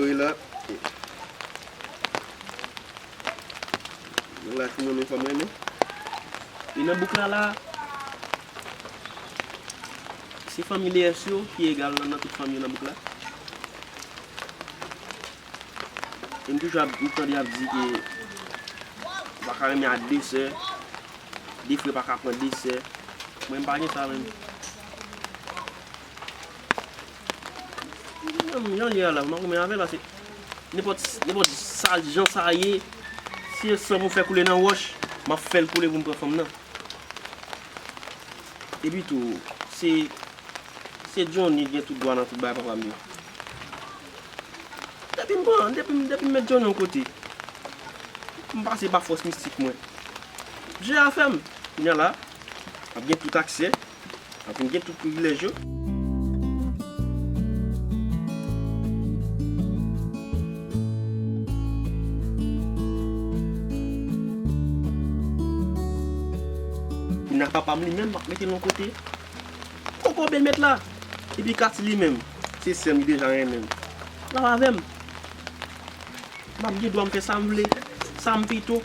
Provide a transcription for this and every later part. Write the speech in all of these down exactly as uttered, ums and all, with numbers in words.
Wi la. Nan laj pou mwen menm fanm renmen. E nan bouk la la, se fanmi Leyès yo ki egal nan, nan tout fanmi yo nan bouk la. E m toujou ap, m tande y ap di ke ou pa ka renmen ak de sè, de frè pa ka pran de sè. Mwen, m pa gen sa menm. Menm jan l ye a la, m pa renmen avè l, paske nenpòt, nenpòt sa, jan sa ye, si se san pou fè koule nan wòch, m ap fè l koule pou m pran fanm nan. Epi tou, se, se Johnny ki gen tout dwa nan tout bagay papa m yo. Depi m pran, depi m, depi m met Johnny yon kote, m pase pa fòs mistik mwen. Je a fè m. Kounye a la, m ap gen tout aksè, m ap gen tout privilèj yo. Kounye a papa m li menm, m ap mete l yon kote. Koko bèl mèt la. Epi Katy li menm, se sè m, li deja renmen m. L ap avè m. M ap gen dwa m fè sa m vle, sa m pito.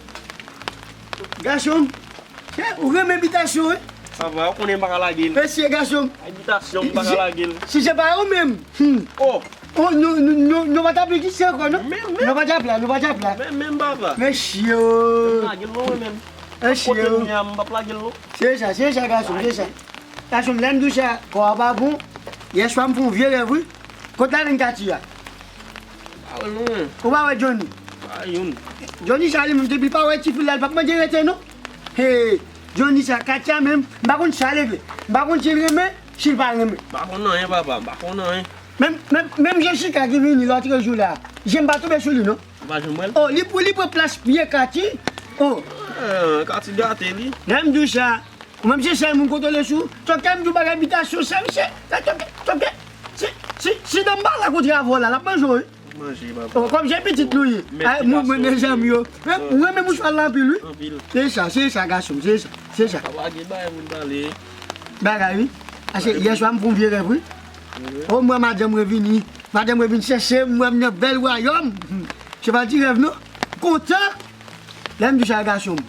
Gason m, eh, ou renmen bitasyon, wi. Sa va, ou konnen m pa ka lage l. Mesye, gason m. Ay bitasyon, m pa ka lage l. Si se pa ou menm. Hmm. Oh. Oh, nou, nou, nou, nou pa t ap di sa ankò, non? Men, men. Nou pa t ap la, nou pa t ap la. Men, men, papa. Mesye. M lage l non, mwen menm. Mesye. Kote m ye a, m p ap lage l non. Se sa, se sa, gason m, se sa. Gason m, lè m di w sa, kò a pa bon. Yè swa m fè yon vye rèv, wi. Kot ladan Katy a? Pa wè l non, mwen. Ou pa wè Johnny? Pa youn. Johnny sa li menm, depi l pa wè tifi la, l p ap mande rete, non. Hey, Johnny sa, Katy a menm, m pa konn sa l regle. M pa konn si l renmen, si l pa renmen. M pa konn anyen, papa, m pa konn anyen. Menm, menm, menm Jessica ki vini lòt jou la, je m pa tonbe sou li, non. Ou pa janm wè l? Oh, li pou, li pran plas vye Katy. Oh. Eh, Katy gate li. Lè m di w sa, ou menm se sèl moun kontwole sou. Tòkè m di w bagay bitasyon sa, misye. Tòkè, tòkè. Si, si, si dan m pa la kontre avè w la, l ap manje w, wi. Manje, papa. Oh, kòm se pitit nou ye. Mèt bitasyon. Ay, mwen, mwen, mezanmi yo. Mwen, mwen menm mouchwa la anpil, wi. Anpil. Se sa, se sa, gason m, se sa, se sa. Papa, gen bagay moun pale. Bagay, wi. Ase, yè swa m fè yon vye rèv, wi. Mhm. Oh, m wè madanm mwen vini. Madanm mwen vin chèche m, m wè m nan bèl wayòm. Hmm. Se pa ti rèv, non. Kontan. Lè m di sa, gason m.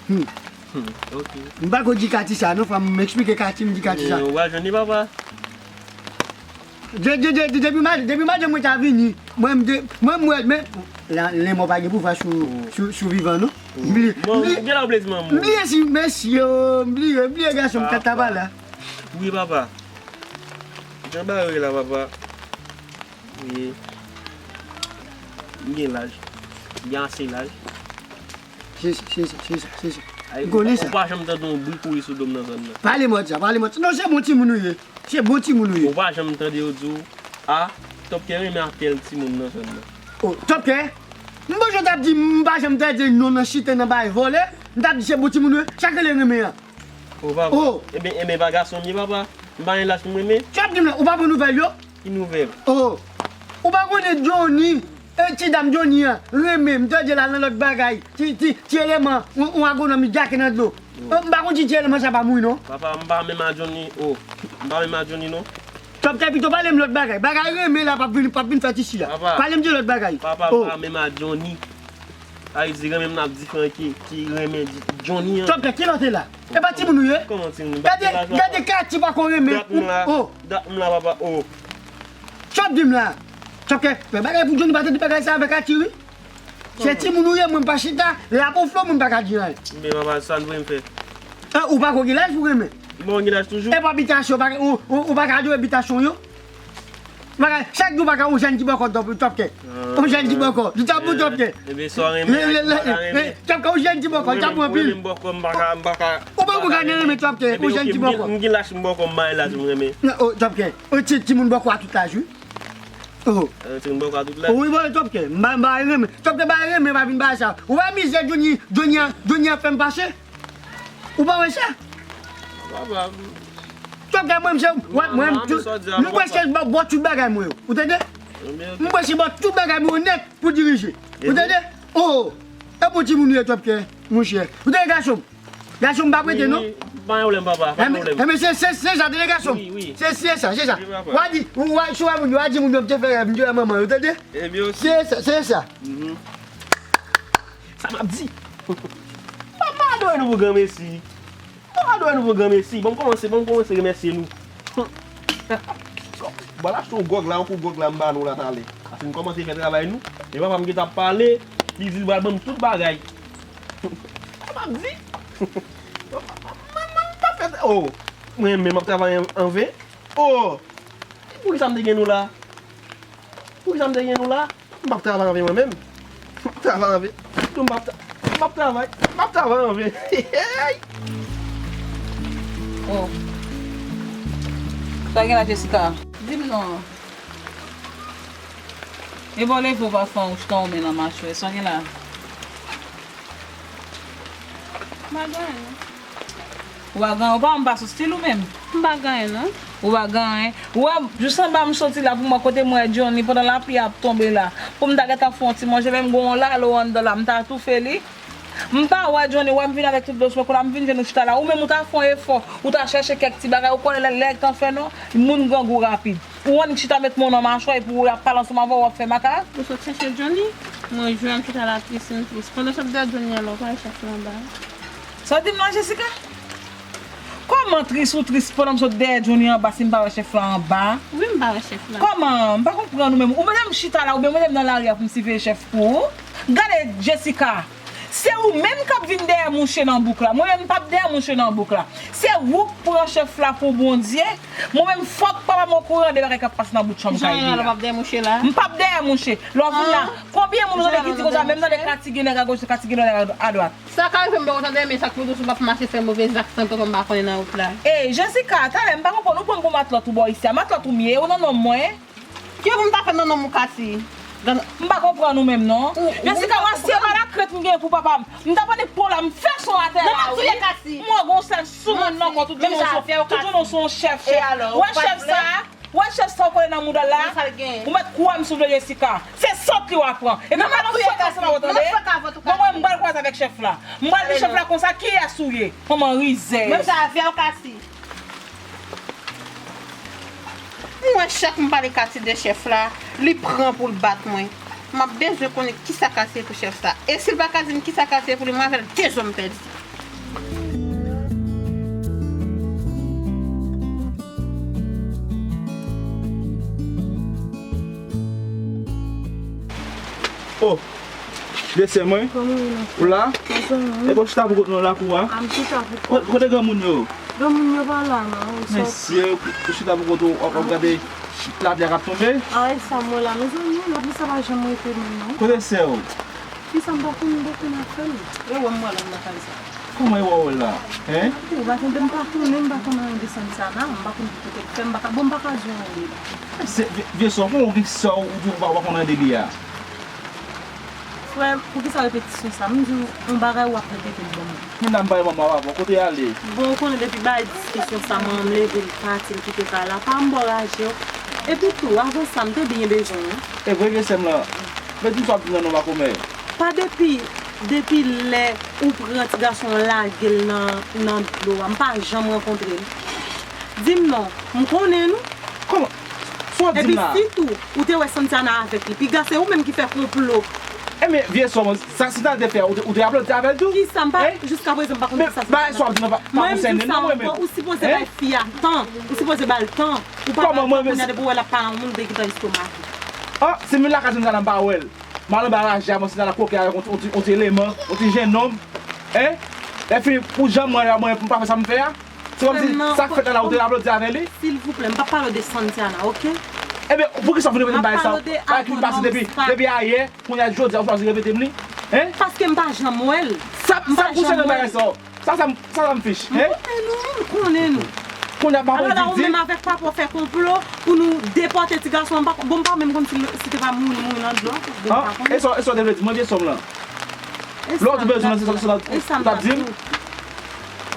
Hmm. Hmm, ok. M pa ko di Katy sa, non, fò m eksplike Katy, m di Katy sa. Eh, ou pa jwenn li, papa? De, de, de, de, depi ma-, depi madanm mwen ta vini, mwen, m de, mwen, m wè, men, la, lanmò pa gen pouvwa sou, oh, sou, sou vivan, non. Oh. M bliye, bon, m bliye, gen la w bliye di manman w. M bliye si, mesye, m bliye, m bliye gason m, papa. Kat la pa la. Wi, papa. Jan bagay yo ye la, papa. Wi. M gen laj. M gen ase laj. Se sa, se sa, se sa, se sa. Ay, m konnen sa. Ou pa janm tande yon bri kouri sou do m nan zòn nan. Pale m sa, pale m sa. Non, se bon timoun ou ye. Se bon timoun ou ye. Ou pa janm tande yo di w, a, Top Kè renmen ak tèl timoun nan zòn nan. Oh, Top Kè? M panse w t ap di m pa janm tande non nan chita nan bay vòlè. M t ap di se bon timoun ou ye. Sa k rele renmen an? Oh, papa. Oh. Ebyen, ebyen, pa gason m ye, papa. M pa gen laj pou m renmen. Tchòp di m la, ou pa pran nouvèl yo? Ki nouvèl? Oh. Ou pa konnen Johnny, e, ti dam Johnny an, renmen, m tande l al nan lòt bagay. Ti, ti, ti eleman, yon, yon agwonòm, li djake nan dlo. Oh. Oh, m pa konn si ti eleman sa pa mouri, non. Papa, m pa menm a Johnny, oh. M pa menm a Johnny, non. Top Kè, pito pale m lòt bagay. Bagay renmen la p ap vin, p ap vin fèt isi a. Papa. Pale m de lòt bagay. Papa, m pa menm a Johnny. Sa vle di renmen m nan ap diferan ki, ki renmen Johnny an. Top Kè, kilè w te la? E pa timoun ou ye? Kòman timoun? Gade, gade Katy pa ko renmen. Dat m la. Oh. Dat m la, papa. Oh. Sa w ap di m la? Top Kè, fè bagay pou Johnny pa tande bagay sa avèk Katy, wi. Se timoun ou ye, mwen m pa chita. Lè ap ofle w, mwen m pa ka di anyen. Men papa, sa n vle m fè? E, ou pa ko gen laj pou renmen. Bon, gen laj toujou. E pa bitasyon, pa, ou, ou, ou pa ka jwe bitasyon yo. Bagay, chak jou bagay, ou jèn ti bòkò, Top, Top Kè. Ah. Ou jèn ti bòkò. Di Top, eh, Top Kè. Ebyen, sa w renmen, le, le, le, pa ka renmen. Top Kè, ou jèn ti bòkò, Top anpil. Ou renmen bòkò, m pa ka, m pa ka. Ou pa ka renmen Top Kè, ou jèn ti bòkò. Ebyen, ok, m gen, m gen laj m bòkò, m bay laj m renmen. Non, oh, Top Kè. Ou ti, timoun bòkò a tout laj, wi. Oh. Eh, timoun bòkò a tout laj. Oh, wi, bon, Top Kè. M ba, m ba renmen. Top Kè ba renmen, pa vin ba sa. Ou wè mizè Johnny, Johnny, Johnny ap fè m pase? Ou pa wè sa? Papa. Top Kè, mwen, mwen, mwen, m prèske bò, bò tout bagay mwen yo. Ou tande? M prèske bò tout bagay mwen yo nèt pou dirije. Ou tande? Oh! E bon timoun ou ye, Top Kè, monchè. Ou tande, gason m? Gason m pa prete, non? Pa gen pwoblèm, papa, pa gen pwoblèm. Enben, se, se, se sa, tande gason. Wi, wi. Se, se sa, se sa. Wi, papa. W a di, w a, si w wè moun yo, w a di moun yo, m te fè rèv, m te wè manman yo, tande? Ebyen, osi. Se sa, se sa. Mhm. Sa m ap di. Papa, adore nou pou granmesi. Papa, adore nou pou granmesi. Bon, m kòmanse, bon, m kòmanse remèsye nou. Bon, al achte yon gwòg la, yon kou gwòg la, m ba nou la talè. Paske m kòmanse fè travay nou. Men papa m gentan ap pale, li di l pral ban m tout bagay. Sa m ap di? Mwen, mwen, mwen pa fè, oh, mwen menm m ap travay an, an ven. Oh! Poukisa m te gen nou la? Poukisa m te gen nou la? M p ap travay an ven mwen menm. M p ap travay an ven. M p ap tra-, m p ap travay. M p ap travay an ven. Oh. Sa gen la, Jessica? Di m non. E bò leve w pa fè yon chita w men nan machwè. Sa gen la? M pa gen anyen non. Ou pa gen anyen, ou pa wè m pa sou stil ou menm? M pa gen anyen non. Ou pa gen anyen? Ou wè, jis anba m soti la pou m wè kote m wè Johnny pandan lapli ap tonbe la. Pou m ta gentan fè yon ti manje, men m gen yon lalo anndan la, m ta toufe li. M pa wè Johnny, wè m vin avèk tout dosye, kounye a m vin jwenn ou chita la. Ou menm ou ta fè yon efò, ou ta chèche kèk ti bagay, ou konnen lè, lè tan fè non, moun grangou rapid. Ou annik chita met men w nan machwa epi w ap pale ansanm avè w, w ap fè makak. Ou sot chèche Johnny? Mwen jwenn l chita la tris, m tris. Pandan w sot dèyè Johnny an la, ou pa wè chèf la anba? Sa w di m la, Jessica? Kòman tris ou tris pandan m sot dèyè Johnny anba si m pa wè chèf la anba? Wi, m pa wè chèf la. Kòman? M pa konprann ou menm. Ou mete m chita la oubyen ou mete m nan lari a pou m siveye chèf pou ou? Gade, Jessica! Se ou menm k ap vin dèyè mouche nan bouk la. Mwen menm m p ap dèyè mouche nan bouk la. Se ou k pran chèf la pou Bondye. Mwen menm fòk papa m okouran de bagay k ap pase nan bout chanm kay li a. Jan w ap dèyè mouche la? M p ap dèyè mouche. Lè w vin la, konbyen moun ou tande ki di konsa, menm tande katige nèg agoch, katige nèg adwat. Sa ka rive m bò w tande, men sa k pi dous ou p ap mache fè move zak san tonton m pa konnen nan wout la. Ey, Jessica, talè m pa konprann ou pran m pou matlòt ou bò isi a. Matlòt ou m ye, ou nan nonm mwen? Ki pou m ta fè nan nonm ou Kati? M pa konprann ou menm non. Jessica, w a se malakrent m gen pou papa m. M t ap annik pran w la, m fè son atè la wi. M wè gon sèl soumoun nan kò, tout jounen w se yon chèf, chèf. Wè chèf sa, wè chèf sa w kole nan mouda l la. Ou mèt kouwè m si w vle Jessica. Se sant li w a pran. Epi pa nan fè kase nan w tande. Bon mwen m pral kwaze avèk chèf la. M pral di chèf la konsa kiyès ou ye. Manman rizèz. Menm sa avè w Kati. M wè chak m pale Kati de chèf la, li pran pou l bat mwen. M ap bezwen konnen kisa Kati ye pou chèf sa. E si l pa ka di m kisa Kati ye pou li, mwen avè l de zo m pèdi. Oh, bèlsè mwen. Kòman w ye, ma cheri? Ou la? Mezanmi. Epi w chita pou kont nan lakou a? A, m chita pou kont. Kote granmoun yo? Granmoun yo pa la, non. Mesye, ou chita pou kont ou, w ap gade lapli a k ap tonbe? A, e sa m wè la, mezanmi, lapli sa pa janm rete menm, non. Kote sè w? Kisa m pa konn, m pa konn afè m. E wè m wè l anndan kay sa. Kòman e wè w la? Hein? Ou pa tande m pa konnen, m pa konn anyen de Santiana, m pa konn ki kote l fè, m pa ka, bon, m pa ka di w anyen de li. Se vye, vye sè w, kòman w gen sè w, ou di w pa, w pa konn anyen de li a? Frè, poukisa repetisyon sa? M di w yon bagay, w ap repete l ban mwen. Moun nan m pale manman w avan, kote y ale? Bon, ou konnen depi bagay diskisyon sa, manman m leve l pati, l kite kay la, pa m bò raje w. Epi tou, avan sa, m te byen bezwen w. E vre vye sè m lan, men di m sa w ap di m nan non pa komè. Pa depi, depi lè ou pran ti gason an lage l nan, nan dlo a, m pa janm rankontre l. Di m non, m konnen nou. Kòman? Sa w ap di m la? Epi sitou, ou te wè Santiana avèk li. Piga se ou menm ki fè konplo. Enben, vye sè w, sa Santiana te fè, ou te, ou te aplodi avè l tou? Kisa m pa, jiska prezan m pa konn kisa Santiana fè. Bagay sa w ap di m nan pa, pa konsène m non mwen menm. Ou sipoze bay fi a tan, ou sipoze ba l tan. Ou pa ba l tan, kounye a depi w wè l ap pale a yon moun, ou te gentan estomake. Ah, si m vin lakay Santiana m pa wè l. M al anba raje a, mwen Santiana koke avèk yon ti, yon ti, yon ti eleman, yon ti jennonm. Hein? Lè fini, pou jan m wè a, mwen, pou m pa fè sa m fè a. Se kòmsi sa k fèt la, ou te aplodi avè li? Silvouplè, m p ap pale w de Santiana, oke? Enben, poukisa w vin repete m bagay sa yo? Bagay ki pase depi, depi ayè, kounye a jodi a, ou chwazi repete m li? Hein? Paske m pa janm wè l. Sa, sa konsène bagay sa yo? Sa, sa, sa, sa m fich, hein? M konnen nou, m konnen nou. Kounye a, m pa konn di. Alò la, ou menm avèk papa w fè konplo pou nou depòte ti gason an. Bon, m pa menm konn si, si te pa mouri, mouri nan dlo a. Bon, m pa konnen. E sa, e sa w te vle di, mwen vye sè w lan. Lè w di bezwen nan se sa, se sa, ou t ap di m.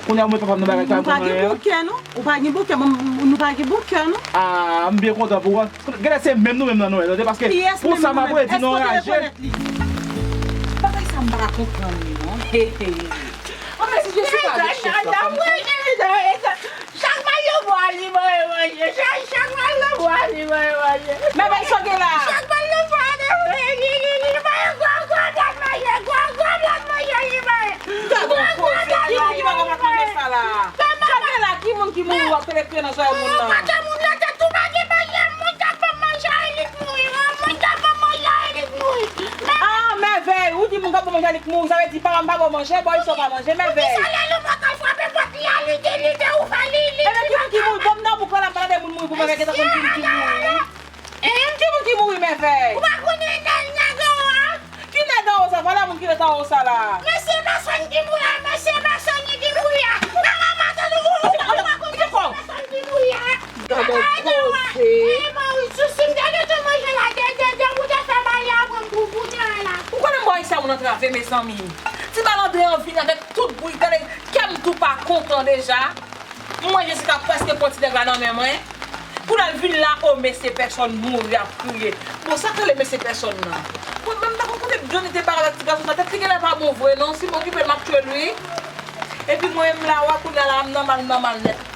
Kounye a, mwen papa m nan bagay sa, m konnen anyen. Nou pa gen bon kè, non? Ou pa gen bon kè, bon, nou pa gen bon kè, non? Ah, m byen kontan pou ou. Genlè se menm nou menm nan nou, tande, paske pou sa m ap redi nan raje. Bagay sa m pa ka konprann li, non. Hey, hey. Anben, si Jessica avèk chèf la konn sa. Chak mal nan bwa li voye manje. Chak, chak mal nan bwa li voye manje. Mèvèy, sa w gen la? Chak mal nan bwa li, li, li, li voye gwo, gwo blan manje. Gwo, gwo blan manje li voye. Gad on koze, ki moun ki pa ka konprann sa la? Sa w gen la, ki moun ki mouri w ap tande kriye nan zòrèy moun nan? Papa moun nan te tou pa gen manje, moun k ap ban manje a, li k mouri. Moun k ap ban manje a, li k mouri. Ah, Mèvèy, ou di moun k ap ban manje a, li k mouri, sa vle di papa m pa ba w manje, bò isit ou pa manje, Mèvèy. Poukisa lè nou pa ka frape pòt li a, li di li te ouvè li, li... Ebyen, ki moun ki mouri? Bon, m nan bouk la, m pa tande moun mouri pou Mèvèy gentan konn ki moun ki mouri. Ki moun ki mouri, Mèvèy? Ou pa konnen nèg nan gawo a? Ki nèg nan gawo sa? Pale a moun ki ret anwo sa la. Mesye Pèsòn ki mouri a, mesye Pèsòn ki mouri a. Nan manman tande ou, ou pa konnen mesye Pèsòn ki mouri a. Gad on koze. E Moyiz, si m te gentan manje la, de, de, de, ou te fè bagay la pran m pou kounye a la. Ou konnen bò isit a moun antrave, mezanmi. Ti malandren an vini avèk tout bri, gade, kè m tou pa kontan deja. Mwen, Jesika prèske pran ti nèg la nan men mwen. Pou l al vin la, o, mesye Pèsòn mouri ap kriye. Bon, sa k rele mesye Pèsòn nan? Mwen menm, m pa konn kote Johnny te pale avèk ti gason sa. Tèt li genlè pa bon vre, non. Si m okipe l, m ap tchwe l, wi. Epi mwen menm la, wè, kounye a la, m nan mal, m nan mal nèt.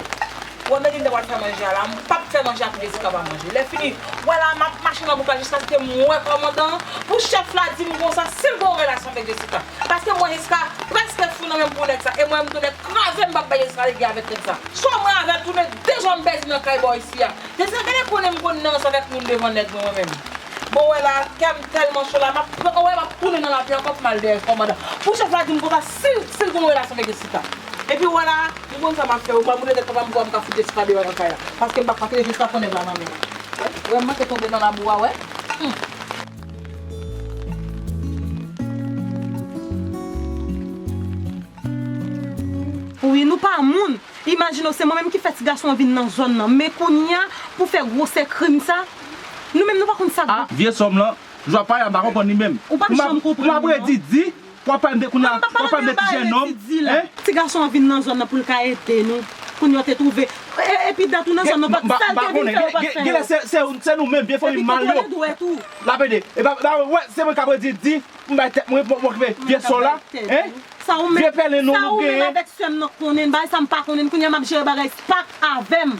Wè, Melinda pral fè manje a la, m p ap fè manje a pou Jesika pa manje. Lèfini, wè la, m ap mache nan bouk la jiskaske m wè kòmandan, pou chèf la di m konsa, si l gen yon relasyon avèk Jesika. Paske mwen, Jesika prèske fou nan men m pou nèg sa. E mwen, m tounen kraze, m p ap bay Jesika lege avèk nèg sa. Swa mwen avè l tounen de zòn bèzi nan kay bò isi a. Jesika genlè konnen m konn nan ranse avèk moun devan nèg mwen, mwen menm. Bon, wè la, kè m tèlman cho la, m ap, wè, m ap tounen nan lapè ankò pou m al dèyè kòmandan. Pou chèf la di m konsa, si, si l gen yon relasyon avèk Jesika. Epi, wè la, m konn sa m ap fè, ou pa moute tèt papa m pou m ka fout Jesika deyò nan kay la. Paske m p ap ka kite Jesika pran nèg la nan men m. Wè, m manke tonbe nan labou a, wè. Hmm. Wi, nou pa moun. Imajine w, se mwen menm ki fè ti gason an vin nan zòn nan. Men kounye a, pou fè gwosè krim sa, nou menm nou pa konn sa k bon. Vye sòm lan, jan w ap pale a, m pa konprann li menm. Ou p ap janm konprann li, non. Pou m ap redi di, w ap pale m de kounye a, w ap pale m de ti jennonm, hein? Ti gason an vin nan zòn nan pou l ka ede nou. Kounye a w te twouve. E, epi dat ou nan zòn nan, pa t sa l te vin fè, ou pa t fè. Genlè se, se, se nou menm, vye fanmi m mal yo. L ap ede. E pa, pa, wè, se mwen k ap redi di, pou m bay tèt mwen, pou m okipe vye sòm la, hein? Vye pèlen nou nou genyen. Sa ou menm avèk sè m nan konnen, bagay sa m pa konnen, kounye a m ap jere bagay Spak avè m.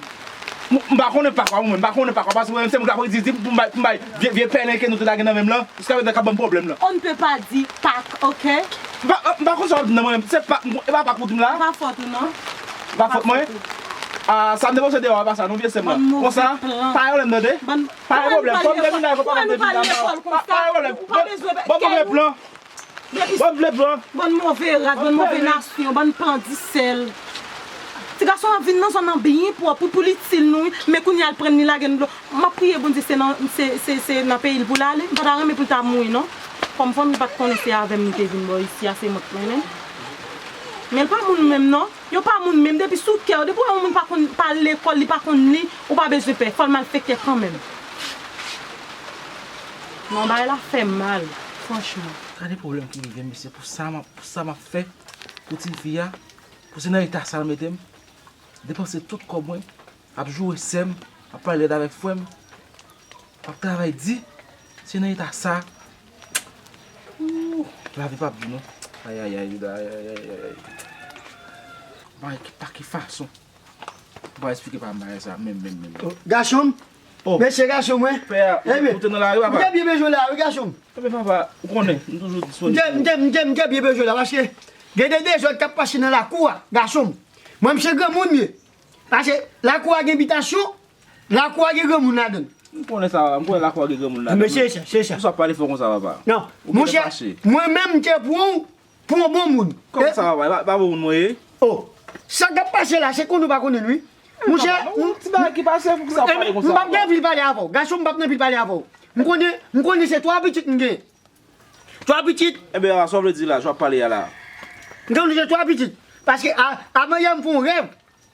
M, m pa konnen Pak ou menm, m pa konnen Pak ou, paske mwen menm se mwen k ap redi di pou m bay, pou m bay vye, vye pèlen ke nou te lage nan men m lan, jiskaprezan k ap ban m pwoblèm lan. On ne peut pas dire Pak, ok? M pa, m pa konn sa w ap di nan mwen menm, se Pak, e pa Pak ou di m la? E pa fòt ou non. E pa fòt mwen? Ah, sa m te panse deyò a pa sa non, vye sè m lan. Konsa, pa yon lè m tande. Pa yon pwoblèm, fò m te vin la, fò m te vin la. Pa, pa yon pwoblèm. Bon, bon, bon, plan. Bann move ras, bann move nasyon, bann pandisèl. Ti gason an vin nan zòn nan byen pwòp, pou, pou l itil nou, wi. Men kounye a l pran n, li lage n dlo. M ap priye Bondye se nan, se, se, se nan peyi l pou l ale. M pa ta renmen pou l ta mouri, non. Kòm fanmi pa t konnen se avè m li te vin bò isi a, se mwen k mennen l. Men l pa moun menm, non. Yo pa moun menm. Depi sou kè w, depi w wè yon moun pa konn, pa al lekòl, li pa konn li, ou pa bezwen pè. Fò l malfektè kanmenm. Non, bagay la fè m mal, franchman. Gade pwoblèm ki rive m, mesye, pou sa m ap, pou sa m ap fè pou tifi a, pou se nan eta sa l mete m, depanse tout kòb mwen, ap joure sè m, ap pale rèd avèk frè m, ap travay di, se nan eta sa, ooh, lavi p ap di non. Ayayay, ayayay. Bagay ki pa ki fason. M pa eksplike pa m bagay sa, menm, menm, menm. Oh, gason m? Oh. Mesye gason mwen. Pè a, ou te nan lari, papa? M te byen bezwen la, wi, gason m. Ebyen, papa, ou konnen, m toujou disponib. M te, m te, m te, m te byen bezwen la, paske gen de dezòd k ap pase nan lakou a, gason m. Mwen, m se granmoun m ye. Paske lakou a gen bitasyon, lakou a gen granmoun ladan l. M konnen sa, papa, m konnen lakou a gen granmoun ladan l. Ebyen, se sa, se sa. Pou sa w ap pale fò konsa, papa? Non, monchè, mwen menm, m te pran w pou yon bon moun. Kòman sa, papa? E pa, pa bon moun mwen ye? Oh, sa k ap pase la, se konnen w pa konnen l, wi. Monchè, papa, non, ti bagay ki pase, poukisa w ap pale konsa, papa? M p ap gen anvi pale avè w. Gason m, m p ap gen anvi pale avè w. M konnen, m konnen se twa pitit m gen. Twa pitit. Ebyen, sa w vle di la, jan w ap pale a la? M konnen se twa pitit. Paske a, avan yè m fè yon rèv,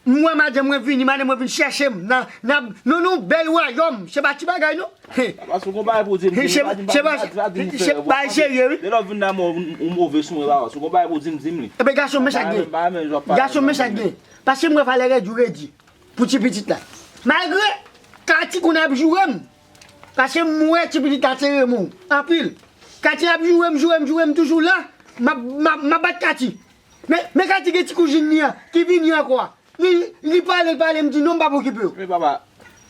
m wè madanm mwen vini, madanm mwen vin chèche m nan, nan, nan, nan yon bèl wayòm. Se pa ti bagay, non. Papa, si w gon bagay pou w di m, di m, pa di m, pa di m, pa di m, frè, pa di m. Bagay serye, wi. Depi lè w vin la, mwen, ou move sou mwen, papa. Si w gon bagay pou w di m, di m li. Ebyen, gason, men sa k gen. Gason, men sa k gen. Paske m wè valè rèd ou redi pou ti pitit la. Malgre Kati konn ap joure m, paske m wè ti pitit la te renmen w anpil. Kati ap joure m, joure m, joure m, toujou la, m ap, m ap, m ap bat Kati. Men, men Kati gen ti kouzin li an ki vini ankò a. Li, li pale, li pale, m di non, m p ap okipe w. Men papa,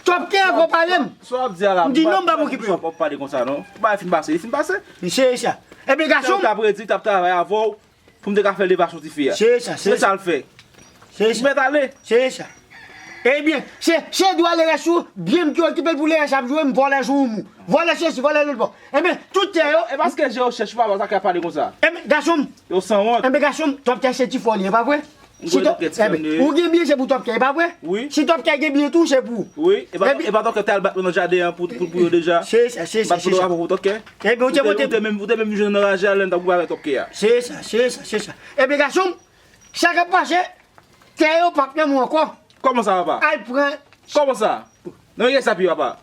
Top Kè ankò pale m. Sa w ap di a la, m di non, m p ap okipe w. Sa w ap pale konsa non. Bagay fin pase, li fin pase. Se sa. Ebyen gason m. T ap redi, t ap travay avè w pou m te ka fè levasyon tifi a. Se sa, se sa. Se sa l fè. Se sa. Mèt ale. Se sa. Ebyen, se, se dwa lerès ou, byen m ki okipe l pou lerès ap jwe m, vòlè joumou. Vòlè sesi, vòlè lòt bò. Ebyen, tout tè yo. E paske je w chèch papa sa k ap pale konsa. Ebyen, gason m. Yo sanwont. Ebyen, gason m, Top Kè se ti fò li, e pa vre? Si Top Kè, ebyen, ou gen byen se pou Top Kè, e pa vre? Wi. Si Top Kè gen byen tou, se pou ou. Wi, e pa, e pa Top Kè te al bat mwen nan jaden an pou, pou, pou yo deja. Se sa, se sa, se sa. Bat fotografi pou Top Kè. Ebyen, ou te, ou te, ou te menm, ou te menm jwenn nan raje a lè n t ap goumen avèk Top Kè a. Se sa, se sa, se sa. Ebyen, gason m, sa k ap pase, tè yo p ap nan men w ankò. Kòman sa, papa? Al pran. Kòman sa? Nan men kiyès sa ap ye, papa?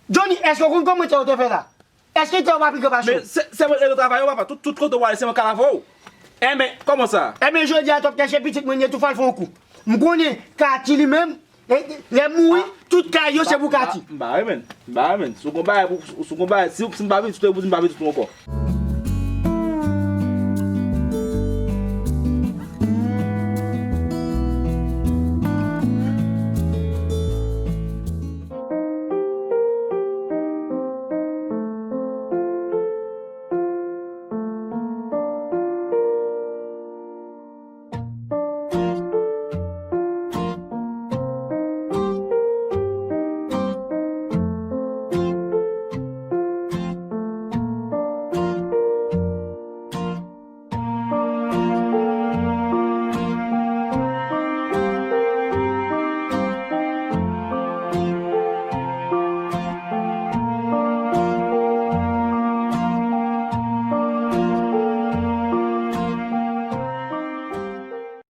Johnny, èske w konn kòman tè yo te fè la? Èske tè yo pa pi gran pase w? Men se, se mwen ki travay yo, papa. Tout, tout kote w ale, se mwen k al avè w. Enben, kòman sa? Enben, jodi a, Top Kè se pitit mwen ye tou, fò l fè yon kou. M konnen Kati li menm, e, lè m mouri, tout kay yo se pou Kati. M pa renmen, m pa renmen. Si w gon bagay pou, si w gon bagay, si, si m pa viv, si w te viv, m pa viv tou ankò.